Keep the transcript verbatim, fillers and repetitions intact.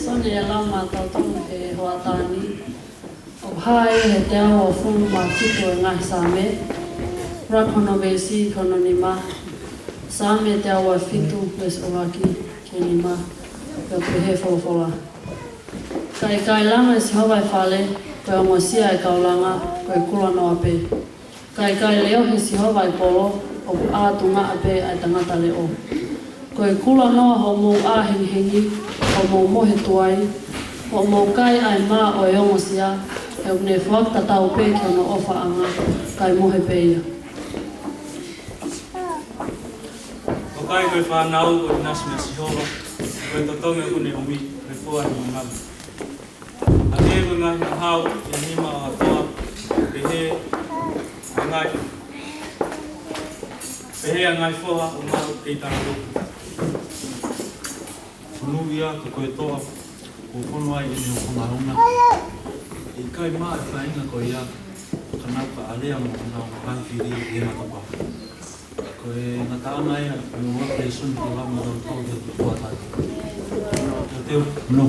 Tokoni e lau maʻatautolu he hoʻatā ni, ʻoku hā ia he teau uofulu mā fitu ʻo e ngaahi Saame, ʻuluaki ki hono veesi ki hono nima. Saame teau uofitu, veesi ʻuluaki ki he nima, pea pehē folofola: Ka ʻikai langa ʻe Sihova e fale, ko e ongosia e kau langa, ko e kulanoa pē. Ka ʻikai leʻohi ʻe Sihova e polo, ʻoku ʻā tungaʻa pē ʻa e tangata leʻo. Ko e kulanoa hoʻomou ʻā hengihengi, hoʻomou mohe tuai, hoʻomou kai ʻa e mā ʻo e ongosia, he ʻoku ne foaki tatau pē ki hono ʻofaʻanga, kae mohe pē ia. Vakai, ko e fānau ʻoku ʻinasi meia Sihova, ko e totongi ʻoku ne ʻomi, ko e foha ʻi hono ngaahi. Hangē ko e ngaahi nahau ʻi he nima ʻo ha toa, pehē ʻa e ngaahi, pehē ʻa e ngaahi foha ʻoku maʻu kei talaloto. Fonu ia ka ko e toa kuo fonu ai ʻene ʻofaʻanga. ʻIkai maʻa e kāinga ko ia, ka nau ka ʻalea mo honau ngaahi fili ʻi he matapā. Ko e ngataʻanga ia ʻo e lēsoni ko e lau maʻatautolu he hoʻatā ni. Ko e teu no.